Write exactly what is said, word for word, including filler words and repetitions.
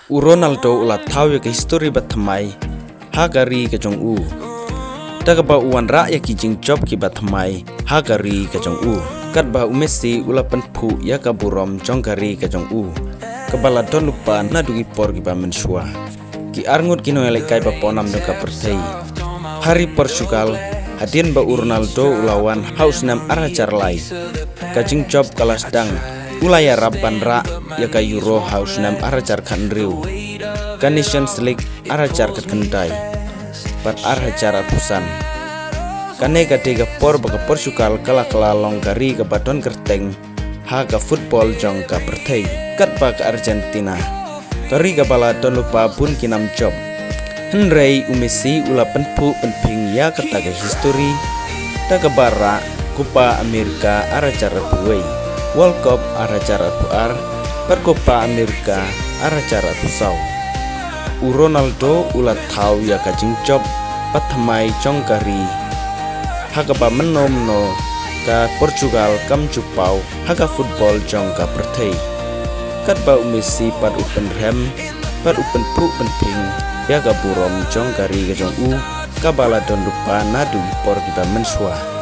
U Ronaldo u la thaw ïa ka histori ba thymmai ha ka ri ka jong u, da kaba u wanrah ïa ki jingjop kiba thymmai ha ka ri ka jong u. Katba u Messi u la pynphuh ïa ka burom jong ka ri ka jong u, kaba la don lypa naduh ki por kiba mynshuwa. Ki arngut ki nongïalehkai ba pawnam jong ka pyrthei. Ha ri Portugal, hadien ba u Ronaldo u la wan ha u snem ar hajar lai, ka jingjop ka la sdang. U la ïarap ban rah ïa ka Euro ha u snem ar hajar khathynriew, ka Nations League ar hajar khatkhyndai, bad ar hajar arphew san. Kane ka dei ka por ba ka Portugal ka la kylla long ka ri kaba don kyrteng ha ka football jong ka pyrthei. Katba ka Argentina, ka ri kaba la don lypa bun ki nam jop. Hynrei u Messi u la pynphuh pynphing ïa kata ka histori da kaba rah Copa America ar hajar arphew wei, World Cup ar hajar arphew ar, bad Copa America ar hajar arphew saw. U Ronaldo u la thaw ïa ka jingjop ba thymmai jong ka ri, ha kaba mynno mynno ka Portugal kam ju paw ha ka football jong ka pyrthei. Katba u Messi pat u pynrhem bad u pynphuh pynphing ïa ka burom jong ka ri ka jong u, kaba la don lypa naduh ki por kiba mynshuwa.